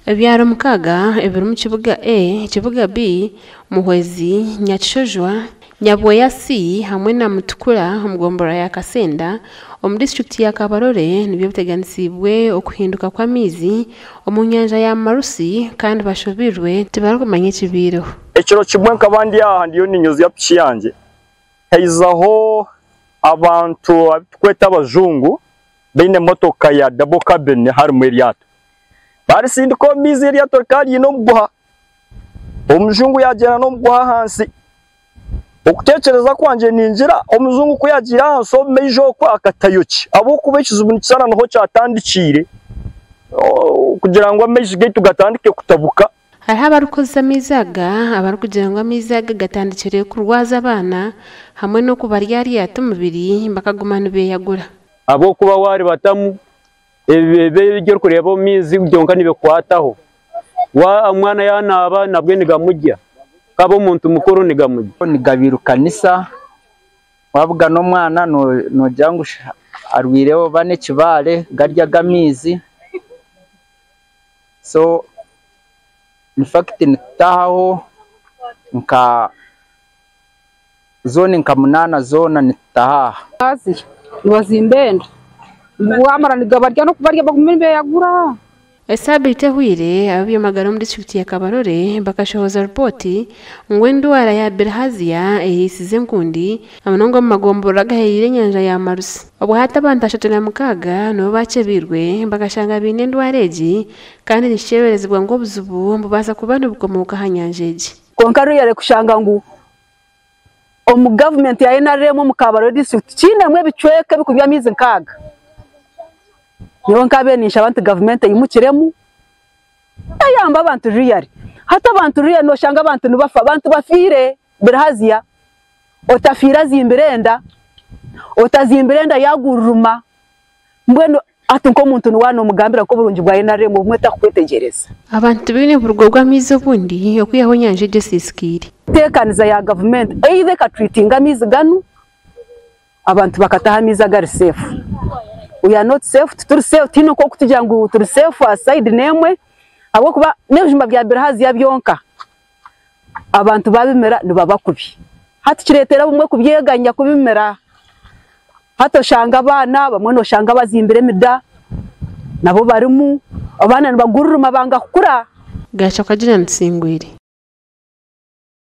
Ebyaro mukaaga ebirimu Kibuga A, Kibuga B, Muhwezi, Nyakishojwa, Nyabweya C hamwe na Mutukura omu gomborora ya Kasenda omu disiturikiti ya Kabarole nibyo biteganisiibwe okuhinduka kw'amaizi omu nyanja ya Marusi kandi bashobirwe tibarikumanya ekibaireho. Ekiro kimwe nkaba ndi aha ndiyo ninyozya piki yangye, haizaho abantu abu turikweta abajungu baine emotoka ya double cabin harimu eryato. Barisindika omu maizi eryato rikaba riine omuguha, omujungu yaagyenda n'omuguha ahansi. Okuteekyereza kwangye ningira omujungu ku yaagiire ahansi omu maizi okwo akatayo ki? Ahabw'okuba ekizibu nikishushana niho kyatandikiire kugira ngu amaizi gaitu gatandike kutabuka. Hariho abarikukozesa amaizi aga abarikugira ngu amaizi aga gatandikire kurwaza abaana hamwe n'okubaryaryata omubiri bakaguma nibeyagura. Ahabw'okuba waaribatamu ebi orikureeba omu maizi byonka nibikukwataho. Omwana yaanaaba nabwe nigamurya, kaba omuntu mukuru nigamurya. Nigabirukanisa wabugana omwana nogira ngu arwire oba n'ekibaare garya ag'amaizi so infact nitutahaho nka zooni nka munaana zoona nitutaha aha. Nibazimba enda wamara nigabarya n'okubarya bagume nibeyagura. Esaabiiti ehweire, ab'eby'amagara omu disiturikiti ya Kabarole bakashohoza ripooti ngu endwara ya bilharzia ehiisize enkundi na munonga omu magomborora agahereire enyanja ya Marusi. Obwo hati abantu 36 nibo bakyebiirwe bakashanga baine endwara egi kandi nikikyeberezibwa ngu obuzibu bubaasa kuba nibukomooka aha nyanja egi. Kwonka ruyare kushanga ngu omu gavumenti ya NRM omu Kabarole disiturikiti kiinemu ebicweka ebikunywa amaizi nkaaga. Nyowe nkabaire ninshaba nti gavumenti eyimukiremu eyambe abantu riyari. Hati abantu riyari noshanga abantu nibafa, abantu bafiire bilharzia, otafiire azimbire enda, otazimbire enda yagururuma. Mbwenu hati nk'omuntu niwaaba nomugambira nk'oburungi bwa NRM obumwe takukwetegyereza. Abantu tibaine burugo bw'amaizi obundi okwihaho enyanja egyo esiisikaire. Teekaniza ya gavumenti either ekatreatinga amaizi ganu abantu bakataha amaizi agari safe. We are not safe, tituri safe, tihaine nk'okutugira ngu turi safe aha side n'emwe ahabw'okuba n'ebijuma bya bilharzia byonka abantu babimira nibaba kubi. Hati kireetera abamwe kubyeganya kubimira. Hati oshanga abaana bamwe noshanga bazimbire emida nabo barimu, abaana nibagururuma banga kukura. Gacha Kagira Nsingwire.